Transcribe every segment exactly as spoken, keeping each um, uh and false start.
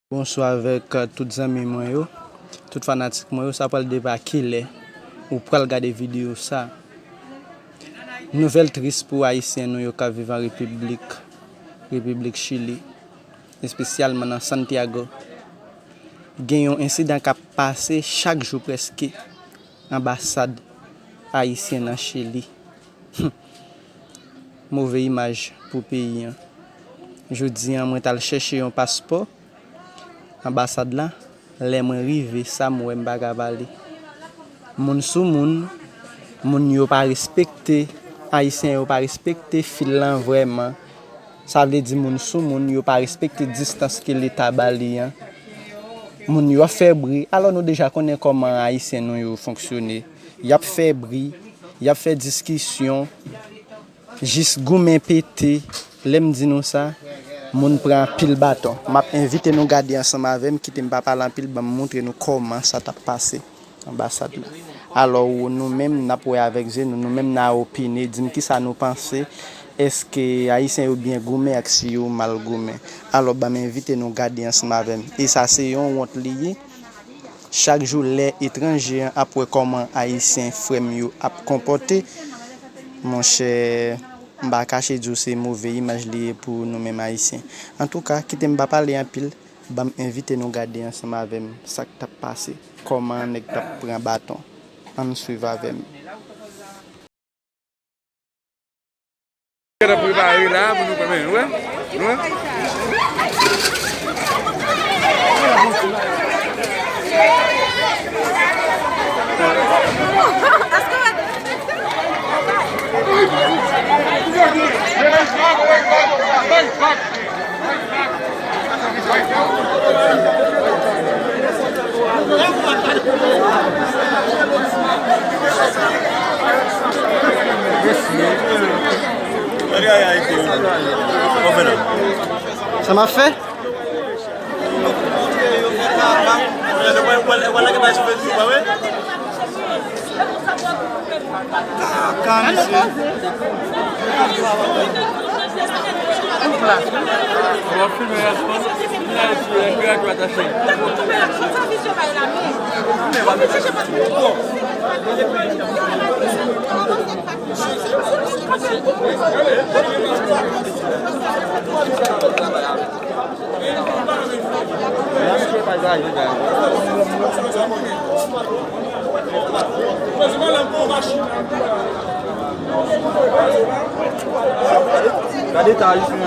Bonswa avèk, euh, tout zanmi mwen yo, tout fanatik mwen yo. Sa pral depa kilè ou pral gade videyo sa. Nouvèl tris pou Ayisyen nou yo k ap viv an Repiblik, Repiblik Chili, espesyalman nan Santiago. Gen yon ensidan k ap pase chak jou prèske anbasad ayisyen nan Chili. Move imaj pou peyi an. Jodi an, mwen t al chèche yon paspò anbasad la. Lè mwen rive, sa m wè, m pa ka pale. Moun sou moun, moun yo pa respekte, Ayisyen yo pa respekte fil lan vrèman. Sa vle di moun sou moun, yo pa respekte distans ke Leta ba li an. Moun yo ap fè bri. Alò, nou deja konnen kòman Ayisyen nou yo fonksyone. Y ap fè bri, y ap fè diskisyon, jis goumen pete. Lè m di nou sa, moun pran anpil baton. M ap envite nou gade ansanm avè m, kite m pa pale anpil, ban m montre nou kòman sa t ap pase anbasad la. Alò, nou menm, n ap wè avèk je nou, nou menm, n a opine, di m kisa nou panse, èske Ayisyen yo byen goumen ak si yo mal goumen. Alò, ban m envite nou gade ansanm avè m. E sa se yon wont li ye. Chak jou, lè etranje an ap wè kòman Ayisyen frè m yo ap konpòte, monchè, m pa kache di w se move imaj li ye pou nou menm Ayisyen. Antouka, kite m pa pale anpil, ban m envite nou gade ansanm avè m sa k t ap pase, kòman nèg t ap pran baton. Ann swiv avè m. Nèg ap prepare la pou nou pran, nou wè? Nou wè? Sa m ap fè? Kaka, mesye. Gade ta, li fini.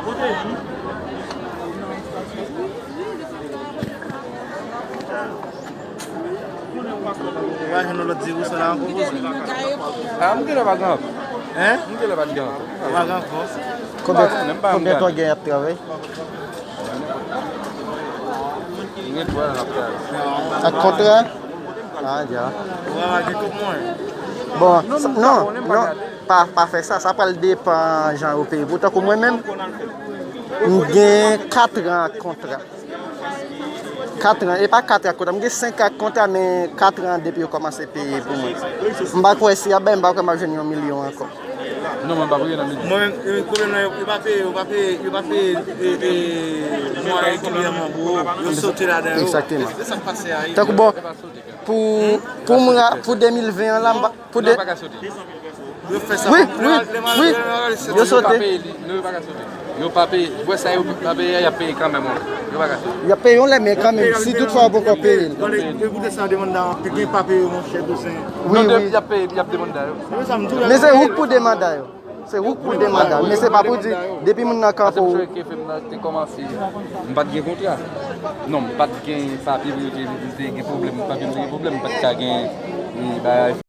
Ou pa jwenn yon lòt diri sa la ankò, poze? A, m genlè pa gen ankò. Hein? M genlè pa t gen ankò. Ou pa gen ankò? Konbyen, konbyen tan w gen y ap travay? M gen twa zan ap travay. Ak kontra? A, dja. Ou pa gen tout mwen. Bon, non, non, pa, pa fè sa. Sa pral depann jan yo peye. Pou tankou mwen menm, m gen kat an ak kontra. Kat an, e pa kat an ak kontra, m gen senk an ak kontra, men kat an depi yo kòmanse peye pou mwen. M pa kwè si y ap bay, m pa kwè m ap jwenn yon milyon ankò. Non, mwen pa priye nan milyon. Mwen menm, e, pwoblèm nan, yo, yo pa peye, yo pa peye, yo pa peye, e, e, mwa regilyèman, bro. Yo sote ladan yo. Egzakteman. E, e sa k pase a, e. Tankou bon, pou, pou mwen, pou de mil ven an la, m pa, pou de... Yo fè sa. Wi, wi, wi. Yo sote. Yo pa peye. Wè sa yo pa peye a, y ap peye kanmenm. Yo pa ka fè. Y ap peye yon lè, men kanmenm, si tout fwa yo poko peye l. Ekoute sa, demann la, gen pa peye, monchè Toussaint. Wi, wi. Y ap peye, y ap demanda yo. Men se ou k pou demanda yo. Se ou k pou demanda yo. Men se pa pou di, depi moun nan kanpe w. Ke fè m nan te kòmanse, m pa t gen kontra. Non, m pa t gen papye pou yo te gen pwoblèm, papye m te gen pwoblèm, m pa t ka gen bagay.